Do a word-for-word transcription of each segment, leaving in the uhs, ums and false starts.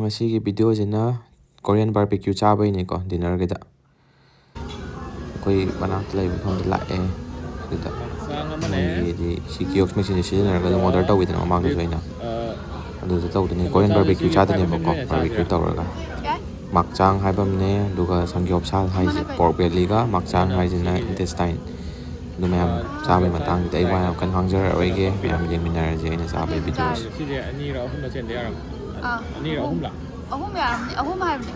ꯉꯁꯤꯒꯤ ꯚꯤꯗꯤꯑꯣꯁꯤꯅ Korean barbecue ꯆꯥꯕꯩꯅꯦꯀꯣ, ꯗꯤꯅꯔꯒꯤꯗ꯫ ꯑꯩꯈꯣꯏ ꯃꯅꯥꯛꯇ ꯂꯩꯕ ꯃꯐꯝꯗ ꯂꯥꯛꯑꯦ꯫ ꯑꯗꯨꯗ ꯃꯣꯏꯒꯤꯗꯤ ꯁꯤ ꯀꯤꯌꯣꯛꯁ ꯃꯦꯆꯤꯟꯁꯦ ꯁꯤꯖꯤꯟꯅꯔꯒ ꯑꯗꯨꯝ ꯑꯣꯔꯗꯔ ꯇꯧꯋꯤꯗꯅ ꯃꯃꯥꯡꯗꯁꯨ ꯑꯩꯅ꯫ ꯑꯗꯨꯗ ꯇꯧꯗꯣꯏꯅꯦ, ꯀꯣꯔꯤꯌꯟ ꯕꯥꯔꯕꯤꯀ꯭ꯌꯨ ꯆꯥꯗꯣꯏꯅꯦꯕꯀꯣ, ꯕꯥꯔꯕꯤꯀ꯭ꯌꯨ ꯇꯧꯔꯒ꯫ ꯃꯥꯛꯆꯥꯡ ꯍꯥꯏꯕ ꯑꯃꯅꯦ, ꯑꯗꯨꯒ ꯁꯪꯒ꯭ꯌꯣꯞꯁꯥꯜ ꯍꯥꯏꯁꯦ, ꯄꯣꯔꯛ ꯕꯦꯂꯤꯒ ꯃꯥꯛꯆꯥꯡ ꯍꯥꯏꯁꯤꯅ ꯏꯟꯇꯦꯁꯇꯥꯏꯟ꯫ ꯑꯗꯨ ꯃꯌꯥꯝ ꯆꯥꯕꯒꯤ ꯃꯇꯥꯡꯁꯤꯗ ꯑꯩ ꯋꯥ ꯌꯥꯝ ꯀꯟꯅ ꯉꯥꯡꯖꯔꯔꯣꯏꯒꯦ, ꯃꯌꯥꯝ ꯌꯦꯡꯃꯤꯟꯅꯔꯁꯦ ꯑꯩꯅ ꯆꯥꯕꯒꯤ ꯚꯤꯗꯤꯑꯣꯁꯦ꯫ ꯁꯤꯁꯦ ꯑꯅꯤꯔ ꯑꯍꯨꯝꯂ ꯆꯦꯟꯗ ꯌꯥꯔꯝ-, ꯑꯥ, ꯑꯅꯤꯔ ꯑꯍꯨꯝ꯫ ꯑꯍꯨꯝꯂ? ꯑꯍꯨꯝ ꯌꯥꯔꯝꯅꯤ, ꯑꯍꯨꯝ ꯍꯥꯏꯕꯅꯤ꯫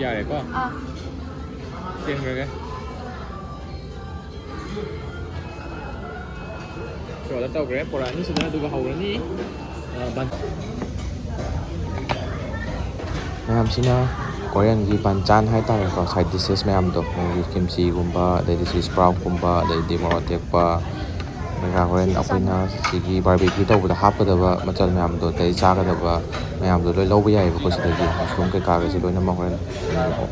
ꯌꯥꯔꯦꯀꯣ? ꯑꯥ꯫ ꯆꯦꯟꯈ꯭ꯔꯒꯦ꯫ ꯁꯤ ꯑꯣꯔꯗꯔ ꯇꯧꯈ꯭ꯔꯦ, ꯄꯨꯔꯛꯑꯅꯤ ꯁꯤꯗ, ꯑꯗꯨꯒ ꯍꯧꯔꯅꯤ꯫ ꯑ, ꯕꯟ-, ꯃꯌꯥꯝꯁꯤꯅ ꯀꯣꯔꯤꯌꯟꯒꯤ ꯕꯟꯆꯥꯟ ꯍꯥꯏꯇꯥꯔꯦꯀꯣ, ꯁꯥꯏꯠ ꯗꯤꯁꯦꯁ ꯃꯌꯥꯝꯗꯣ, ꯃꯣꯏꯒꯤ ꯀꯤꯝꯆꯤꯒꯨꯝꯕ, ꯑꯗꯩꯗꯤ ꯁꯤ ꯁ꯭ꯄ꯭ꯔꯥꯎꯠꯀꯨꯝꯕ, ꯑꯗꯩꯗꯤ ꯃꯣꯔꯣꯛ ꯑꯇꯦꯛꯄ, ꯀꯩꯀꯥ ꯍꯣꯔꯦꯟ ꯑꯩꯈꯣꯏꯅ ꯁꯤꯒꯤ ꯕꯥꯔꯕꯤꯀ꯭ꯌꯨ ꯇꯧꯕꯗ ꯍꯥꯞꯀꯗꯕ ꯃꯆꯜ ꯃꯌꯥꯝꯗꯣ, ꯑꯗꯩ ꯆꯥꯒꯗꯕ ꯃꯌꯥꯝꯗꯣ ꯂꯣꯏ ꯂꯧꯕ ꯌꯥꯏꯑꯕꯀꯣ ꯁꯤꯗꯒꯤ꯫ ꯃꯁꯔꯨꯝ ꯀꯩꯀꯥꯒꯁꯦ ꯂꯣꯏꯅꯃꯛ ꯍꯣꯔꯦꯟ ꯌꯦꯡꯉꯣꯀꯣ꯫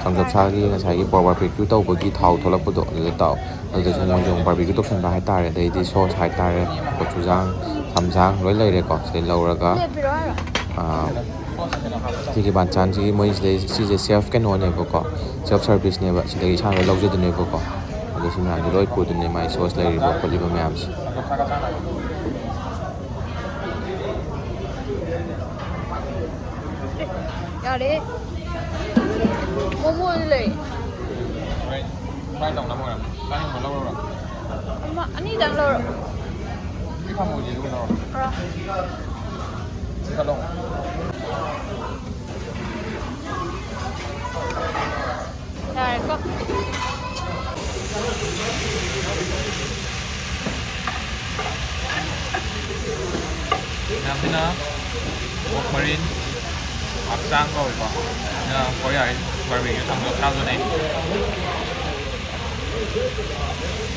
ꯁꯪꯒꯞꯁꯥꯒꯤ ꯉꯁꯥꯏꯒꯤ ꯄꯣꯔꯛ ꯕꯥꯔꯕꯤꯀ꯭ꯌꯨ ꯇꯧꯕꯒꯤ ꯊꯥꯎ ꯊꯣꯛꯂꯛꯄꯗꯣ ꯑꯗꯨꯗ ꯇꯥꯎ-, ꯑꯗꯨꯗꯁꯨ ꯃꯣꯏꯁꯨ ꯑꯃꯨꯛ ꯕꯥꯔꯕꯤꯀ꯭ꯌꯨ ꯇꯧꯁꯟꯕ ꯍꯥꯏꯇꯥꯔꯦ꯫ ꯑꯗꯩꯗꯤ ꯁꯣꯁ ꯍꯥꯏꯇꯥꯔꯦ, ꯀꯣꯆꯨꯖꯥꯡ, ꯊꯝꯖꯥꯡ ꯂꯣꯏ ꯂꯩꯔꯦꯀꯣ꯫ ꯁꯤꯗꯩ ꯂꯧꯔꯒ, ꯑꯥ, ꯁꯤꯒꯤ ꯕꯥꯟꯆꯥꯟꯁꯤꯒꯤ ꯃꯣꯏ ꯁꯤꯗꯩ, ꯁꯤꯁꯦ ꯁꯦꯜꯐ ꯀꯩꯅꯣꯅꯦꯕꯀꯣ, ꯁꯦꯜꯐ ꯁꯔꯚꯤꯁꯅꯦꯕ꯫ ꯁꯤꯗꯒꯤ ꯏꯁꯥꯅ ꯂꯧꯖꯗꯣꯏꯅꯦꯕꯀꯣ꯫ ꯑꯗꯣ ꯁꯤ ꯃꯌꯥꯝꯁꯦ ꯂꯣꯏ ꯄꯨꯗꯣꯏꯅꯦ, ꯃꯥꯏ ꯁꯣꯁ ꯂꯩꯔꯤꯕ ꯈꯣꯠꯂꯤꯕ ꯃꯌꯥꯝꯁꯦ꯫ ꯌꯥꯔꯦ꯫ ꯃꯣꯃꯣꯁꯨ ꯂꯩ꯫ ꯐ꯭ꯔꯥꯏ ꯇꯧꯅꯕ ꯑꯣꯏꯔꯝꯅꯤ꯫ ꯆꯥꯅꯤꯡꯕ ꯂꯧꯔꯨꯔꯣ? ꯑꯃ, ꯑꯅꯤꯗꯪ ꯂꯧꯔꯣ꯫ ꯁꯤ ꯊꯝꯃꯣꯁꯦ, ꯑꯗꯨꯒ ꯂꯧꯔꯣ꯫ ꯑꯥ꯫ ꯁꯤ ꯀꯠꯂꯣ꯫ ꯌꯥꯔꯦꯀꯣ꯫ ꯃꯌꯥꯝꯁꯤꯅ ꯑꯣꯛ ꯃꯔꯤꯟ, ꯍꯛꯆꯥꯡ ꯀꯧꯏꯀꯣ꯫ ꯁꯤꯅ ꯀꯣꯔꯤꯌꯥꯒꯤ ꯕꯥꯔꯕꯤꯀ꯭ꯌꯨ ꯁꯪꯒꯣꯝ ꯆꯥꯕꯗꯨꯅꯦ꯫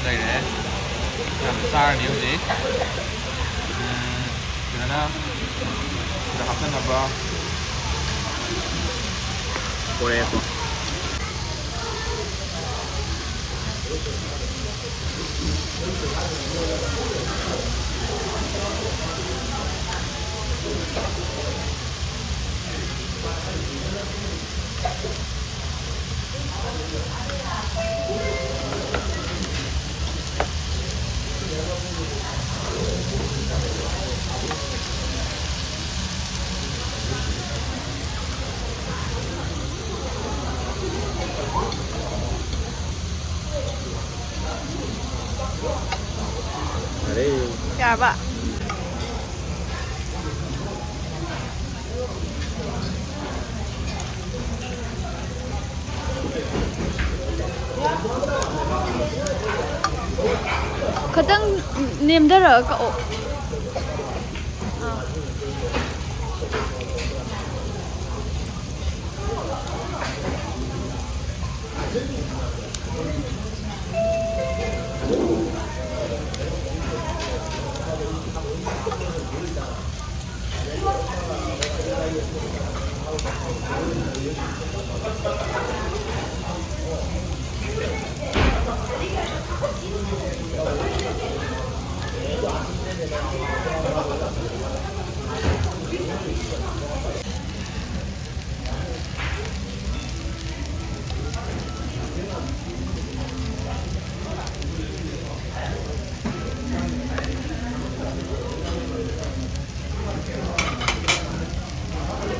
ꯂꯩꯔꯦ꯫ ꯌꯥꯝ ꯆꯥꯔꯅꯤ ꯍꯧꯖꯤꯛ꯫ ꯎꯝ, ꯐꯖꯅ ꯁꯤꯗ ꯍꯥꯞꯆꯟꯅꯕ ꯄꯣꯔꯛꯑꯦꯀꯣ꯫ ꯌꯥꯔꯕ? ꯈꯤꯇꯪ ꯅꯦꯝꯊꯔꯒ ꯀꯛꯑꯣ꯫ ꯑꯥ꯫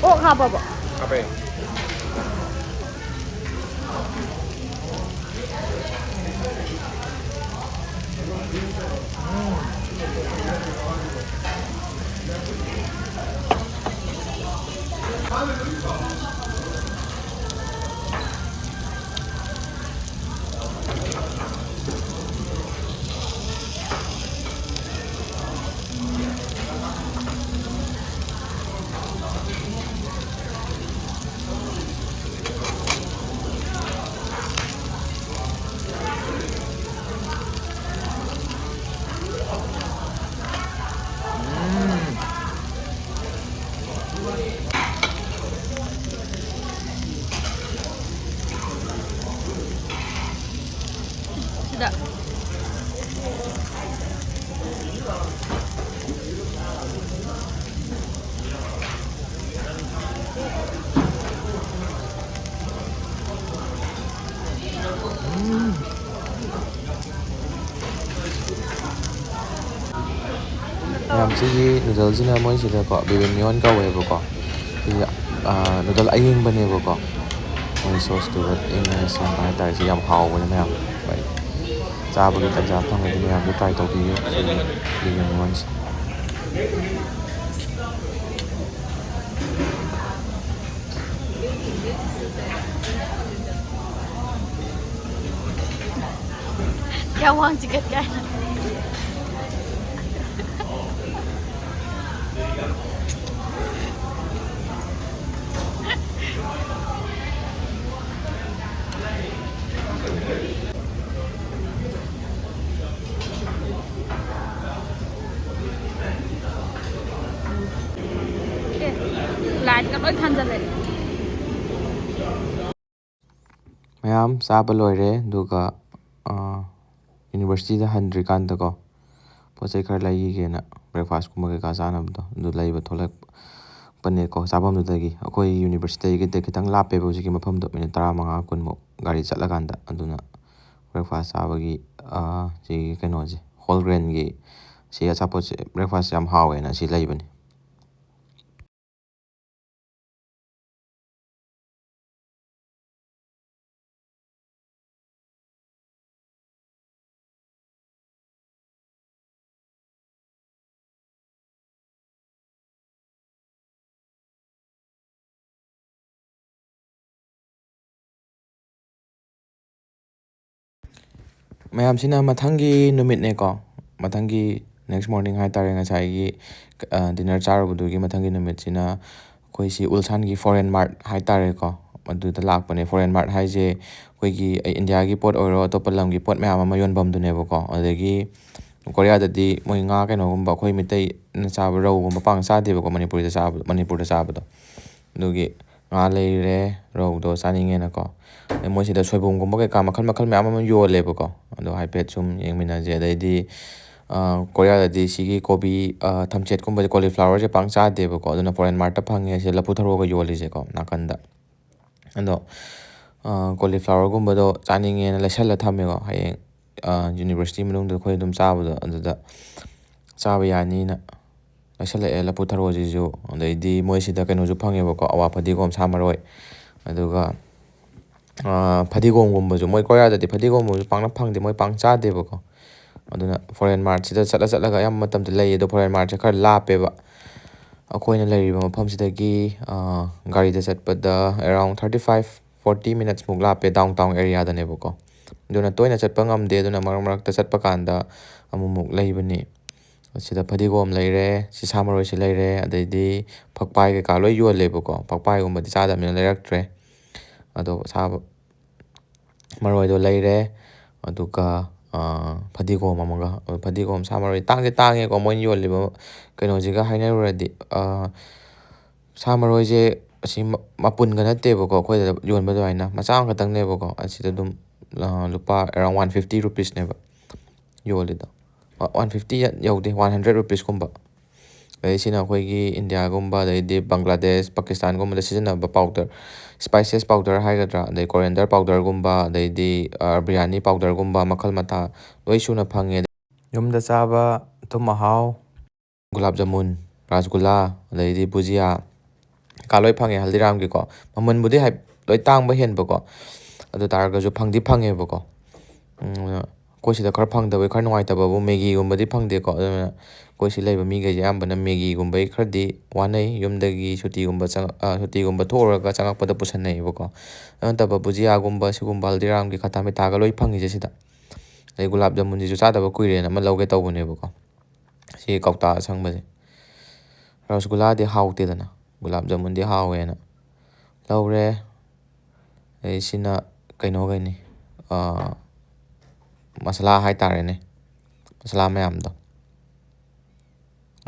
ꯑꯣꯛ ꯍꯥꯞꯄꯕꯣ? ꯍꯥꯞꯄꯦ꯫ ꯁꯤꯗ꯫ ꯃꯌꯥꯝ, ꯁꯤꯒꯤ ꯅꯨꯗꯜꯁꯤꯅ ꯃꯣꯏ ꯁꯤꯗꯀꯣ ꯕꯤꯕꯤꯃꯤꯌꯣꯟ ꯀꯧꯋꯦꯕꯀꯣ꯫ ꯁꯤꯁꯦ, ꯑꯥ, ꯅꯨꯗꯜ ꯑꯌꯤꯡꯕꯅꯦꯕꯀꯣ꯫ ꯃꯣꯏ ꯁꯣꯁꯇꯨꯒ ꯏꯪꯅ ꯁꯦꯝꯕ ꯍꯥꯏꯇꯥꯔꯦ꯫ ꯁꯤ ꯌꯥꯝ ꯍꯥꯎꯕꯅꯦ ꯃꯌꯥꯝ꯫ ꯍꯣꯏ꯫ ꯆꯥꯕꯒꯤ ꯇꯟꯖꯥ ꯐꯪꯉꯗꯤ ꯃꯌꯥꯝꯁꯨ ꯇ꯭ꯔꯥꯏ ꯇꯧꯕꯤꯌꯨ ꯁꯤꯒꯤ ꯕꯤꯕꯤꯃꯤꯌꯣꯟꯁꯦ꯫ ꯌꯥꯝ ꯋꯥꯡ ꯆꯤꯡꯈꯠꯀꯦ ꯍꯥꯏꯅ꯫ ꯑꯦ, ꯂꯥꯏꯠꯀ ꯂꯣꯏ ꯊꯥꯟꯖꯜꯂꯦ꯫ ꯃꯌꯥꯝ ꯆꯥꯕ ꯂꯣꯏꯔꯦ, ꯑꯗꯨꯒ, ꯑꯥ, ꯌꯨꯅꯤꯚꯔꯁꯤꯇꯤꯗ ꯍꯟꯗ꯭ꯔꯤꯀꯥꯟꯗꯀꯣ, ꯄꯣꯠ ꯆꯩ ꯈꯔ ꯂꯩꯈꯤꯒꯦꯅ, ꯕ꯭ꯔꯦꯛꯐꯥꯁꯀꯨꯝꯕ ꯀꯩꯀꯥ ꯆꯥꯅꯕꯗꯣ, ꯑꯗꯨ ꯂꯩꯕ ꯊꯣꯛꯂꯛꯄꯅꯦꯀꯣ ꯆꯥꯐꯝꯗꯨꯗꯒꯤ꯫ ꯑꯩꯈꯣꯏ ꯌꯨꯅꯤꯚꯔꯁꯤꯇꯤꯗꯒꯤꯗꯤ ꯈꯤꯇꯪ ꯂꯥꯞꯄꯦꯕ ꯍꯧꯖꯤꯛꯀꯤ ꯃꯐꯝꯗꯣ, ꯃꯤꯅꯤꯠ ꯇꯔꯥꯃꯉꯥ, ꯀꯨꯟꯃꯨꯛ ꯒꯥꯔꯤ ꯆꯠꯂꯀꯥꯟꯗ꯫ ꯑꯗꯨꯅ ꯕ꯭ꯔꯦꯛꯐꯥꯁ ꯆꯥꯕꯒꯤ, ꯑꯥ, ꯁꯤꯒꯤ ꯀꯩꯅꯣꯁꯦ, ꯍꯣꯜ ꯒ꯭ꯔꯦꯟꯒꯤ ꯁꯤ ꯑꯆꯥꯄꯣꯠꯁꯦ, ꯕ꯭ꯔꯦꯛꯐꯥꯁ ꯌꯥꯝ ꯍꯥꯎꯋꯦꯅ ꯁꯤ ꯂꯩꯕꯅꯤ꯫ ꯃꯌꯥꯝꯁꯤꯅ ꯃꯊꯪꯒꯤ ꯅꯨꯃꯤꯠꯅꯦꯀꯣ, ꯃꯊꯪꯒꯤ next morning ꯍꯥꯏꯇꯥꯔꯦ, ꯉꯁꯥꯏꯒꯤ, ꯑ, dinner ꯆꯥꯔꯨꯕꯗꯨꯒꯤ ꯃꯊꯪꯒꯤ ꯅꯨꯃꯤꯠꯁꯤꯅ ꯑꯩꯈꯣꯏ ꯁꯤ ꯎꯜꯁꯥꯟꯒꯤ ꯐꯣꯔꯦꯟ ꯃꯥꯔꯠ ꯍꯥꯏꯇꯥꯔꯦꯀꯣ, ꯑꯗꯨꯗ ꯂꯥꯛꯄꯅꯦ꯫ ꯐꯣꯔꯦꯟ ꯃꯥꯔꯠ ꯍꯥꯏꯁꯦ ꯑꯩꯈꯣꯏꯒꯤ ꯏꯟꯗꯤꯌꯥꯒꯤ ꯄꯣꯠ ꯑꯣꯏꯔꯣ, ꯑꯇꯣꯞꯄ ꯂꯝꯒꯤ ꯄꯣꯠ ꯃꯌꯥꯝ ꯑꯃ ꯌꯣꯟꯐꯝꯗꯨꯅꯦꯕꯀꯣ꯫ ꯑꯗꯒꯤ ꯀꯣꯔꯤꯌꯥꯗꯗꯤ ꯃꯣꯏ ꯉꯥ ꯀꯩꯅꯣꯒꯨꯝꯕ, ꯑꯩꯈꯣꯏ ꯃꯤꯇꯩꯅ ꯆꯥꯕ ꯔꯧꯒꯨꯝꯕ ꯄꯥꯡ ꯆꯥꯗꯦꯕꯀꯣ, ꯃꯅꯤꯄꯨꯔꯤꯗ ꯆꯥꯕꯗꯣ, ꯃꯅꯤꯄꯨꯔꯗ ꯆꯥꯕꯗꯣ꯫ ꯑꯗꯨꯒꯤ ꯉꯥ ꯂꯩꯔꯦ, ꯔꯧꯗꯣ ꯆꯥꯅꯤꯡꯉꯦꯅꯀꯣ꯫ ꯑꯗꯩ ꯃꯣꯏꯁꯤꯗ ꯁꯣꯏꯕꯨꯝꯒꯨꯝꯕ ꯀꯩꯀꯥ ꯃꯈꯜ ꯃꯈꯜ ꯃꯌꯥꯝ ꯑꯃ ꯌꯣꯜꯂꯦꯕꯀꯣ꯫ ꯑꯗꯣ ꯍꯥꯏꯐꯦꯠ ꯁꯨꯝ ꯌꯦꯡꯃꯤꯟꯅꯁꯦ꯫ ꯑꯗꯩꯗꯤ, ꯑ, ꯀꯣꯔꯤꯌꯥꯗꯗꯤ ꯁꯤꯒꯤ ꯀꯣꯕꯤ, ꯑ, ꯊꯝꯆꯦꯠꯀꯨꯝꯕꯁꯦ, cauliflowerꯁꯦ ꯄꯥꯡ ꯆꯥꯗꯦꯕꯀꯣ꯫ ꯑꯗꯨꯅ ꯐꯣꯔꯦꯟ ꯃꯥꯔꯠꯇ ꯐꯪꯉꯦ ꯁꯤꯗ ꯂꯐꯨ ꯊꯔꯣꯒ ꯌꯣꯜꯂꯤꯁꯦꯀꯣ ꯅꯥꯀꯟꯗ꯫ ꯑꯗꯣ ꯀꯣꯂꯤꯐ꯭ꯂꯥꯋꯔꯒꯨꯝꯕꯗꯣ ꯆꯥꯅꯤꯡꯉꯦꯅ ꯂꯩꯁꯜꯂ ꯊꯝꯃꯦꯀꯣ꯫ ꯍꯌꯦꯡ ꯌꯨꯅꯤꯚꯔꯁꯤꯇꯤ ꯃꯅꯨꯡꯗ ꯑꯩꯈꯣꯏ ꯑꯗꯨꯝ ꯆꯥꯕꯗꯣ ꯑꯗꯨꯗ ꯆꯥꯕ ꯌꯥꯅꯤꯅ ꯂꯩꯁꯜꯂꯛꯑꯦ꯫ ꯂꯐꯨ ꯊꯔꯣꯁꯤꯁꯨ, ꯑꯗꯩꯗꯤ ꯃꯣꯏꯁꯤꯗ ꯀꯩꯅꯣꯁꯨ ꯐꯪꯉꯦꯕꯀꯣ, ꯑꯋꯥ ꯐꯗꯤꯒꯣꯝ, ꯁꯥ ꯃꯔꯣꯏ, ꯑꯗꯨꯒ ꯐꯗꯤꯒꯣꯝꯒꯨꯝꯕꯁꯨ, ꯃꯣꯏ ꯀꯣꯔꯤꯌꯥꯗꯗꯤ ꯐꯗꯤꯒꯣꯝꯒꯨꯝꯕꯁꯨ ꯄꯥꯛꯅ ꯐꯪꯗꯦ, ꯃꯣꯏ ꯄꯥꯛ ꯆꯥꯗꯦꯕꯀꯣ꯫ ꯑꯗꯨꯅ ꯐꯣꯔꯦꯟ ꯃꯥꯔꯠꯁꯤꯗ ꯆꯠꯂ ꯆꯠꯂꯒ ꯑꯌꯥꯝꯕ ꯃꯇꯝꯗ ꯂꯩꯌꯦ꯫ ꯑꯗꯣ ꯐꯣꯔꯦꯟ ꯃꯥꯔꯠꯁꯦ ꯈꯔ ꯂꯥꯞꯄꯦꯕ꯫ ꯑꯩꯈꯣꯏꯅ ꯂꯩꯔꯤꯕ ꯃꯐꯝꯁꯤꯗꯒꯤ ꯒꯥꯔꯤꯗ ꯆꯠꯄꯗ around thirty five, forty minutes ꯃꯨꯛ ꯂꯥꯞꯄꯦ, ꯗꯥꯎꯟ ꯇꯥꯎꯟ ꯑꯦꯔꯤꯌꯥꯗꯅꯦꯕꯀꯣ꯫ ꯑꯗꯨꯅ ꯇꯣꯏꯅ ꯆꯠꯄ ꯉꯝꯗꯦ, ꯑꯗꯨꯅ ꯃꯔꯛ ꯃꯔꯛꯇ ꯆꯠꯄ ꯀꯥꯟꯗ ꯑꯃꯨꯛꯃꯨꯛ ꯂꯩꯕꯅꯤ꯫ ꯑꯁꯤꯗ ꯐꯗꯤꯒꯣꯝ ꯂꯩꯔꯦ, ꯁꯤ ꯁꯥ ꯃꯔꯣꯏꯁꯤ ꯂꯩꯔꯦ, ꯑꯗꯩꯗꯤ ꯐꯛꯄꯥꯏ ꯀꯩꯀꯥ ꯂꯣꯏ ꯌꯣꯜꯂꯦꯕꯀꯣ꯫ ꯐꯛꯄꯥꯏꯒꯨꯝꯕꯗꯤ ꯆꯥꯗꯕꯅꯤꯅ ꯂꯩꯔꯛꯇ꯭ꯔꯦ꯫ ꯑꯗꯣ ꯁꯥ ꯃꯔꯣꯏꯗꯣ ꯂꯩꯔꯦ, ꯑꯗꯨꯒ ꯐꯗꯤꯒꯣꯝ ꯑꯃꯒ꯫ ꯐꯗꯤꯒꯣꯝ, ꯁꯥ ꯃꯔꯣꯏ ꯇꯥꯡꯗꯤ ꯇꯥꯡꯉꯦꯀꯣ, ꯃꯣꯏꯅ ꯌꯣꯜꯂꯤꯕ ꯀꯩꯅꯣꯁꯤꯒ ꯍꯥꯏꯅꯔꯨꯔꯗꯤ꯫ ꯁꯥ ꯃꯔꯣꯏꯁꯦ ꯑꯁꯤ ꯃꯄꯨꯟꯒ ꯅꯠꯇꯦꯕꯀꯣ, ꯑꯩꯈꯣꯏꯗ ꯌꯣꯟꯕ ꯑꯗꯨꯃꯥꯏꯅ ꯃꯆꯥ ꯑꯃꯈꯛꯇꯪꯅꯦꯕꯀꯣ꯫ ꯑꯁꯤꯗ ꯑꯗꯨꯝ ꯂꯨꯄꯥ around one fifty rupeesꯅꯦꯕ ꯌꯣꯜꯂꯤꯗꯣ꯫ One fifty ꯌꯧꯗꯦ, one hundred rupeesꯀꯨꯝꯕ꯫ ꯑꯗꯩ ꯁꯤꯅ ꯑꯩꯈꯣꯏꯒꯤ ꯏꯟꯗꯤꯌꯥꯒꯨꯝꯕ, ꯑꯗꯩꯗꯤ ꯕꯪꯒ꯭ꯂꯥꯗꯦꯁ, ꯄꯥꯀꯤꯁꯇꯥꯟꯒꯨꯝꯕꯗ ꯁꯤꯖꯤꯟꯅꯕ ꯄꯥꯎꯗꯔ, spices powder ꯍꯥꯏꯒꯗ꯭ꯔꯥ, ꯑꯗꯩ coriander powderꯒꯨꯝꯕ, ꯑꯗꯩꯗꯤ ꯕꯤꯔꯌꯥꯅꯤ powderꯒꯨꯝꯕ ꯃꯈꯜ ꯃꯊꯥ ꯂꯣꯏ ꯁꯨꯅ ꯐꯪꯉꯦ꯫ ꯌꯨꯝꯗ ꯆꯥꯕ ꯑꯊꯨꯝ ꯑꯍꯥꯎ, ꯒꯨꯂꯥꯞ ꯖꯥꯃꯨꯟ, ꯔꯥꯁꯒꯨꯂꯥ, ꯑꯗꯩꯗꯤ ꯕꯨꯖꯤꯌꯥ ꯀꯩꯀꯥ ꯂꯣꯏ ꯐꯪꯉꯦ ꯍꯜꯗꯤꯔꯥꯝꯒꯤꯀꯣ꯫ ꯃꯃꯜꯕꯨꯗꯤ ꯍꯥꯏ-, ꯂꯣꯏ ꯇꯥꯡꯕ ꯍꯦꯟꯕꯀꯣ, ꯑꯗꯨ ꯇꯥꯔꯒꯁꯨ ꯐꯪꯗꯤ ꯐꯪꯉꯦꯕꯀꯣ꯫ ꯑꯩꯈꯣꯏ ꯁꯤꯗ ꯈꯔ ꯐꯪꯗꯕꯩ ꯈꯔ ꯅꯨꯡꯉꯥꯏꯇꯕꯕꯨ ꯃꯦꯒꯤꯒꯨꯝꯕꯗꯤ ꯐꯪꯗꯦꯀꯣ꯫ ꯑꯗꯨꯅ ꯑꯩꯈꯣꯏ ꯁꯤ ꯂꯩꯕ ꯃꯤꯈꯩꯁꯦ ꯑꯌꯥꯝꯕꯅ ꯃꯦꯒꯤꯒꯨꯝꯕꯩ ꯈꯔꯗꯤ ꯋꯥꯅꯩ, ꯌꯨꯝꯗꯒꯤ ꯁꯨꯇꯤꯒꯨꯝꯕ ꯆꯪꯉꯛ-, ꯁꯨꯇꯤꯒꯨꯝꯕ ꯊꯣꯛꯎꯔꯒ ꯆꯪꯉꯛꯄꯗ ꯄꯨꯁꯟꯅꯩꯌꯦꯕꯀꯣ꯫ ꯑꯗꯨ ꯅꯠꯇꯕ ꯕꯨꯖꯤꯌꯥꯒꯨꯝꯕ ꯁꯤꯒꯨꯝꯕ ꯍꯜꯗꯤꯔꯥꯝꯒꯤ ꯈꯠꯇꯥ ꯃꯤꯊꯥꯒ ꯂꯣꯏ ꯐꯪꯉꯤꯁꯦ ꯁꯤꯗ꯫ ꯑꯗꯩ ꯒꯨꯂꯥꯞ ꯖꯥꯃꯨꯟꯁꯤꯁꯨ ꯆꯥꯗꯕ ꯀꯨꯏꯔꯦꯅ ꯑꯃ ꯂꯧꯒꯦ ꯇꯧꯕꯅꯦꯕꯀꯣ꯫ ꯁꯤ ꯀꯧꯇꯥ ꯑꯁꯪꯕꯁꯦ꯫ ꯔꯁꯒꯨꯂꯥꯗꯤ ꯍꯥꯎꯇꯦꯗꯅ, ꯒꯨꯂꯥꯞ ꯖꯥꯃꯨꯟꯗꯤ ꯍꯥꯎꯋꯦꯅ ꯂꯧꯔꯦ꯫ ꯑꯗꯩ ꯁꯤꯅ ꯀꯩꯅꯣꯈꯩꯅꯤ, ꯃꯁꯥꯂꯥ ꯍꯥꯏꯇꯥꯔꯦꯅꯦ, ꯃꯁꯥꯂꯥ ꯃꯌꯥꯝꯗꯣ꯫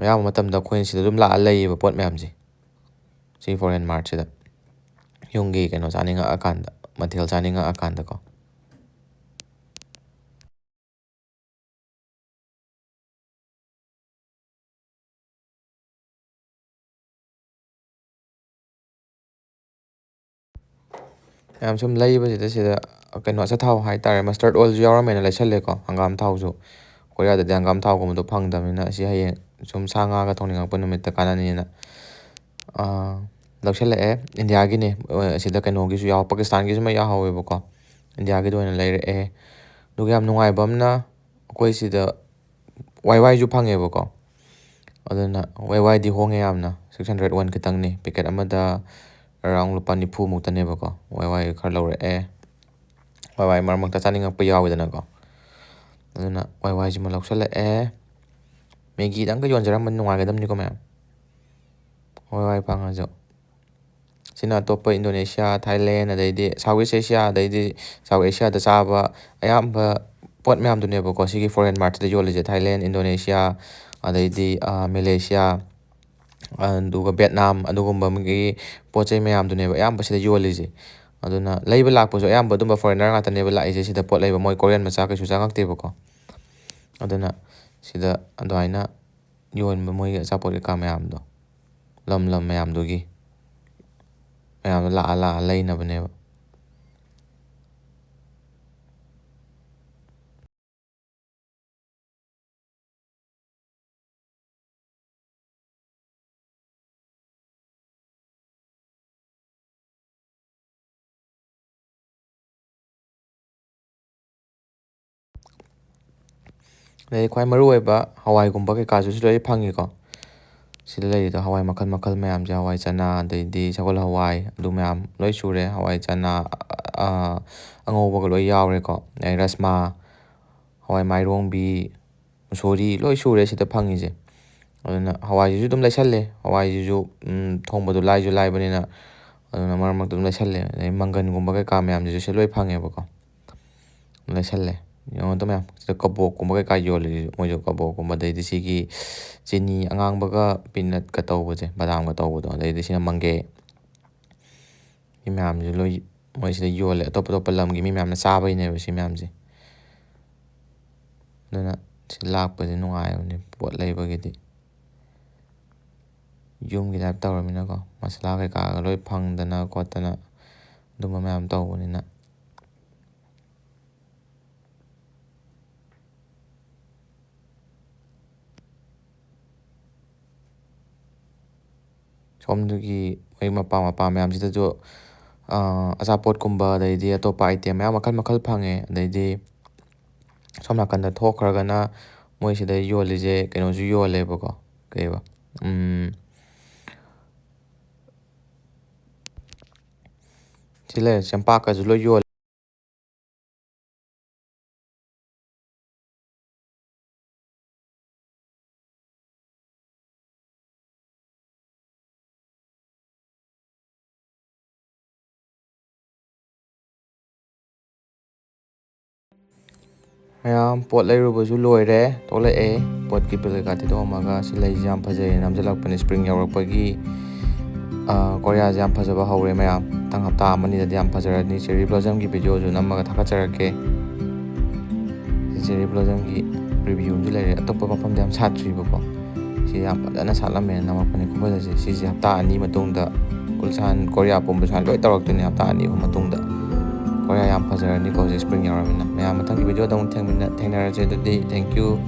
ꯑꯌꯥꯝꯕ ꯃꯇꯝꯗ ꯑꯩꯈꯣꯏꯅ ꯁꯤꯗ ꯑꯗꯨꯝ ꯂꯥꯛꯑ ꯂꯩꯌꯦꯕ ꯄꯣꯠ ꯃꯌꯥꯝꯁꯦ, ꯁꯤ ꯐꯣꯔꯦꯟ ꯃꯥꯔꯠꯁꯤꯗ꯫ ꯌꯨꯝꯒꯤ ꯀꯩꯅꯣ ꯆꯥꯅꯤꯡꯉꯛꯑꯀꯥꯟꯗ, ꯃꯊꯦꯜ ꯆꯥꯅꯤꯡꯉꯛꯑꯀꯥꯟꯗꯀꯣ꯫ ꯃꯌꯥꯝ ꯁꯨꯝ ꯂꯩꯕꯁꯤꯗ ꯁꯤꯗ ꯀꯩꯅꯣ ꯑꯆꯥꯊꯥꯎ ꯍꯥꯏꯇꯥꯔꯦ, mustard oilꯁꯨ ꯌꯥꯎꯔꯝꯃꯦꯅ ꯂꯩꯁꯜꯂꯦꯀꯣ꯫ ꯍꯪꯒꯥꯝ ꯊꯥꯎꯁꯨ, ꯀꯣꯔꯤꯌꯥꯗꯗꯤ ꯍꯪꯒꯥꯝ ꯊꯥꯎꯒꯨꯝꯕꯗꯣ ꯐꯪꯗꯕꯅꯤꯅ, ꯑꯁꯤ ꯍꯌꯦꯡ ꯁꯨꯝ ꯁꯥ ꯉꯥꯒ ꯊꯣꯡꯅꯤꯡꯉꯛꯄ ꯅꯨꯃꯤꯠꯇ ꯀꯥꯟꯅꯅꯤꯅ, ꯑꯥ, ꯂꯧꯁꯜꯂꯛꯑꯦ꯫ ꯏꯟꯗꯤꯌꯥꯒꯤꯅꯦ, ꯑꯁꯤꯗ ꯀꯩꯅꯣꯒꯤꯁꯨ ꯌꯥꯎ-, ꯄꯥꯀꯤꯁꯇꯥꯟꯒꯤꯁꯨ ꯑꯃ ꯌꯥꯎꯍꯧꯋꯦꯕꯀꯣ꯫ ꯏꯟꯗꯤꯌꯥꯒꯤꯗ ꯑꯣꯏꯅ ꯂꯩꯔꯛꯑꯦ꯫ ꯑꯗꯨꯒ ꯌꯥꯝ ꯅꯨꯡꯉꯥꯏꯕ ꯑꯃꯅ, ꯑꯩꯈꯣꯏ ꯁꯤꯗ ꯋꯥꯏ ꯋꯥꯏꯁꯨ ꯐꯪꯉꯦꯕꯀꯣ꯫ ꯑꯗꯨꯅ ꯋꯥꯏ ꯋꯥꯏꯗꯤ ꯍꯣꯡꯉꯦ ꯌꯥꯝꯅ, six hundred won ꯈꯤꯇꯪꯅꯤ꯫ Packet ꯑꯃꯗ around ꯂꯨꯄꯥ ꯅꯤꯐꯨ ꯃꯨꯛꯇꯅꯦꯕꯀꯣ꯫ ꯋꯥꯏ ꯋꯥꯏ ꯈꯔ ꯂꯧꯔꯛꯑꯦ꯫ ꯋꯥꯏ ꯋꯥꯏ ꯃꯔꯛ ꯃꯔꯛꯇ ꯆꯥꯅꯤꯡꯉꯛꯄ ꯌꯥꯎꯋꯤꯗꯅꯀꯣ꯫ ꯑꯗꯨꯅ ꯋꯥꯏ ꯋꯥꯏꯁꯤꯃ ꯂꯧꯁꯜꯂꯛꯑꯦ꯫ ꯃꯦꯒꯤꯗꯪꯒ ꯌꯣꯟꯖꯔꯝꯕ ꯅꯨꯡꯉꯥꯏꯒꯗꯕꯅꯤꯀꯣ ꯃꯌꯥꯝ꯫ ꯋꯥꯏ ꯋꯥꯏ ꯐꯪꯉꯁꯨ꯫ ꯁꯤꯅ ꯑꯇꯣꯞꯄ ꯏꯟꯗꯣꯅꯦꯁꯤꯌꯥ, ꯊꯥꯏꯂꯦꯟ, ꯑꯗꯩꯗꯤ South East Asia, ꯑꯗꯩꯗꯤ South Asiaꯗ ꯆꯥꯕ ꯑꯌꯥꯝꯕ ꯄꯣꯠ ꯃꯌꯥꯝꯗꯨꯅꯦꯕꯀꯣ ꯁꯤꯒꯤ foreign marketꯁꯤꯗ ꯌꯣꯜꯂꯤꯁꯦ꯫ ꯊꯥꯏꯂꯦꯟ, ꯏꯟꯗꯣꯅꯦꯁꯤꯌꯥ, ꯑꯗꯩꯗꯤ, ꯑ, ꯃꯦꯂꯦꯁꯤꯌꯥ, ꯑꯗꯨꯒ ꯚꯦꯠꯅꯥꯝ, ꯑꯗꯨꯒꯨꯝꯕꯒꯤ ꯄꯣꯠ ꯆꯩ ꯃꯌꯥꯝꯗꯨꯅꯦꯕ ꯑꯌꯥꯝꯕ ꯁꯤꯗ ꯌꯣꯜꯂꯤꯁꯦ꯫ ꯑꯗꯨꯅ ꯂꯩꯕ ꯂꯥꯛꯄꯁꯨ ꯑꯌꯥꯝꯕ ꯑꯗꯨꯝꯕ foreigner ꯉꯥꯛꯇꯅꯦꯕ ꯂꯥꯛꯏꯁꯦ ꯁꯤꯗ ꯄꯣꯠ ꯂꯩꯕ꯫ ꯃꯣꯏ Korean ꯃꯆꯥ ꯀꯩꯁꯨ ꯆꯪꯉꯛꯇꯦꯕꯀꯣ꯫ ꯑꯗꯨꯅ ꯁꯤꯗ ꯑꯗꯨꯃꯥꯏꯅ ꯌꯣꯟꯕ ꯃꯣꯏꯒꯤ ꯑꯆꯥꯄꯣꯠ ꯀꯩꯀꯥ ꯃꯌꯥꯝꯗꯣ, ꯂꯝ ꯂꯝ ꯃꯌꯥꯝꯗꯨꯒꯤ, ꯃꯌꯥꯝꯗꯣ ꯂꯥꯛꯑ ꯂꯥꯛꯑ ꯂꯩꯅꯕꯅꯦꯕ꯫ ꯑꯗꯩ ꯈ꯭ꯋꯥꯏ ꯃꯔꯨ ꯑꯣꯏꯕ ꯍꯋꯥꯏꯒꯨꯝꯕ ꯀꯩꯀꯥꯁꯨ ꯁꯤ ꯂꯣꯏ ꯐꯪꯉꯤꯀꯣ꯫ ꯁꯤꯗ ꯂꯩꯔꯤꯗꯣ ꯍꯋꯥꯏ ꯃꯈꯜ ꯃꯈꯜ ꯃꯌꯥꯝꯁꯦ, ꯍꯋꯥꯏ ꯆꯅꯥ, ꯑꯗꯩꯗꯤ ꯁꯒꯣꯜ ꯍꯋꯥꯏ, ꯑꯗꯨ ꯃꯌꯥꯝ ꯂꯣꯏ ꯁꯨꯔꯦ꯫ ꯍꯋꯥꯏ ꯆꯅꯥ, ꯑ, ꯑꯉꯧꯕꯒ ꯂꯣꯏ ꯌꯥꯎꯔꯦꯀꯣ꯫ ꯑꯗꯩ ꯔꯁꯃꯥ, ꯍꯋꯥꯏ ꯃꯥꯏꯔꯣꯡꯕꯤ, ꯃꯨꯁꯣꯔꯤ ꯂꯣꯏ ꯁꯨꯔꯦ ꯁꯤꯗ ꯐꯪꯉꯤꯁꯦ꯫ ꯑꯗꯨꯅ ꯍꯋꯥꯏꯁꯤꯁꯨ ꯑꯗꯨꯝ ꯂꯩꯁꯜꯂꯦ꯫ ꯍꯋꯥꯏꯁꯤꯁꯨ, ꯎꯝ, ꯊꯣꯡꯕꯗꯣ ꯂꯥꯏꯁꯨ ꯂꯥꯏꯕꯅꯤꯅ, ꯑꯗꯨꯅ ꯃꯔꯛ ꯃꯔꯛꯇ ꯑꯗꯨꯝ ꯂꯩꯁꯜꯂꯦ꯫ ꯑꯗꯩ ꯃꯪꯒꯟꯒꯨꯝꯕ ꯀꯩꯀꯥ ꯃꯌꯥꯝꯁꯤꯁꯨ ꯁꯤ ꯂꯣꯏ ꯐꯪꯉꯦꯕꯀꯣ꯫ ꯂꯩꯁꯜꯂꯦ꯫ ꯌꯦꯡꯉꯣ ꯑꯗꯨ ꯃꯌꯥꯝ꯫ ꯁꯤꯗ ꯀꯕꯣꯛꯀꯨꯝꯕ ꯀꯩꯀꯥ ꯌꯣꯜꯂꯤ ꯃꯣꯏꯁꯨ, ꯀꯕꯣꯛꯀꯨꯝꯕ, ꯑꯗꯩꯗꯤ ꯁꯤꯒꯤ ꯆꯤꯅꯤ ꯑꯉꯥꯡꯕꯒ peanutꯀ ꯇꯧꯕꯁꯦ, ꯕꯗꯥꯝꯒ ꯇꯧꯕꯗꯣ, ꯑꯗꯩꯗꯤ ꯁꯤꯅ ꯃꯪꯒꯦ꯫ ꯁꯤ ꯃꯌꯥꯝꯁꯦ ꯂꯣꯏ ꯃꯣꯏ ꯁꯤꯗ ꯌꯣꯜꯂꯦ꯫ ꯑꯇꯣꯞ ꯑꯇꯣꯞꯄ ꯂꯝꯒꯤ ꯃꯤ ꯃꯌꯥꯝꯅ ꯆꯥꯕꯩꯅꯦꯕ ꯁꯤ ꯃꯌꯥꯝꯁꯦ꯫ ꯑꯗꯨꯅ ꯁꯤ ꯂꯥꯛꯄꯁꯦ ꯅꯨꯡꯉꯥꯏꯕꯅꯦ ꯄꯣꯠ ꯂꯩꯕꯒꯤꯗꯤ꯫ ꯌꯨꯝꯒꯤ type ꯇꯧꯔꯃꯤꯅꯀꯣ, ꯃꯁꯥꯂꯥ ꯀꯩꯀꯥꯒ ꯂꯣꯏ ꯐꯪꯗꯅ ꯈꯣꯠꯇꯅ ꯑꯗꯨꯝꯕ ꯃꯌꯥꯝ ꯇꯧꯕꯅꯤꯅ꯫ ꯁꯣꯝꯗꯒꯤ ꯃꯣꯏ ꯃꯄꯥ ꯃꯄꯥ ꯃꯌꯥꯝꯁꯤꯗꯁꯨ, ꯑ, ꯑꯆꯥꯄꯣꯠꯀꯨꯝꯕ, ꯑꯗꯩꯗꯤ ꯑꯇꯣꯞꯄ item ꯃꯌꯥꯝ ꯃꯈꯜ ꯃꯈꯜ ꯐꯪꯉꯦ꯫ ꯑꯗꯩꯗꯤ ꯁꯣꯝ ꯅꯥꯀꯟꯗ ꯊꯣꯛꯈ꯭ꯔꯒꯅ ꯃꯣꯏ ꯁꯤꯗ ꯌꯣꯜꯂꯤꯁꯦ ꯀꯩꯅꯣꯁꯨ ꯌꯣꯜꯂꯦꯕꯀꯣ, ꯀꯩꯕ, ꯎꯝ, ꯁꯤ ꯂꯩꯔꯦ, ꯆꯦꯡꯄꯥꯛꯀꯁꯨ ꯂꯣꯏ ꯌꯣꯜꯂꯦ꯫ ꯃꯌꯥꯝ ꯄꯣꯠ ꯂꯩꯔꯨꯕꯁꯨ ꯂꯣꯏꯔꯦ, ꯊꯣꯛꯂꯛꯑꯦ꯫ ꯄꯣꯠꯀꯤ ꯕꯤꯜ ꯀꯩꯀꯥ ꯊꯤꯗꯣꯛꯑꯝꯃꯒ, "ꯁꯤ ꯂꯩꯁꯦ ꯌꯥꯝ ꯐꯖꯩ" ꯅꯝꯁꯤꯜꯂꯛꯄꯅꯦ꯫ Spring ꯌꯧꯔꯛꯄꯒꯤ, ꯑ, ꯀꯣꯔꯤꯌꯥꯁꯦ ꯌꯥꯝ ꯐꯖꯕ ꯍꯧꯔꯦ ꯃꯌꯥꯝ꯫ ꯃꯊꯪ ꯍꯞꯇꯥ ꯑꯃꯅꯤꯗꯗꯤ ꯌꯥꯝ ꯐꯖꯔꯅꯤ꯫ Cherry Blossomꯒꯤ videoꯁꯨ ꯅꯝꯃꯒ ꯊꯥꯒꯠꯆꯔꯛꯀꯦ꯫ ꯁꯤ Cherry Blossomꯒꯤ preview ꯑꯃꯁꯨ ꯂꯩꯔꯦ꯫ ꯑꯇꯣꯞꯄ ꯃꯐꯝꯗ ꯌꯥꯝ ꯁꯥꯠꯇ꯭ꯔꯤꯕꯀꯣ꯫ ꯁꯤ ꯌꯥꯝ ꯐꯖꯅ ꯁꯥꯠꯂꯝꯃꯦꯅ ꯅꯝꯃꯛꯄꯅꯦ ꯈꯨꯐꯖꯁꯦ꯫ ꯁꯤꯁꯦ ꯍꯞꯇꯥ ꯑꯅꯤ ꯃꯇꯨꯡꯗ Ulsan, ꯀꯣꯔꯤꯌꯥ ꯄꯨꯝꯕ ꯁꯨꯃꯥꯏꯅ ꯂꯣꯏ ꯇꯧꯔꯛꯇꯣꯏꯅꯦ ꯍꯞꯇꯥ ꯑꯅꯤ ꯑꯍꯨꯝ ꯃꯇꯨꯡꯗ꯫ ꯀꯣꯔꯤꯌꯥ ꯌꯥꯝ ꯐꯖꯔꯅꯤꯀꯣ ꯍꯧꯖꯤꯛ spring ꯌꯧꯔꯕꯅꯤꯅ꯫ ꯃꯌꯥꯝ ꯃꯊꯪꯒꯤ videoꯗ ꯑꯃꯨꯛ ꯊꯦꯡꯃꯤꯟꯅ-, ꯊꯦꯡꯅꯔꯁꯦ ꯑꯗꯨꯗꯤ꯫ Thank you꯫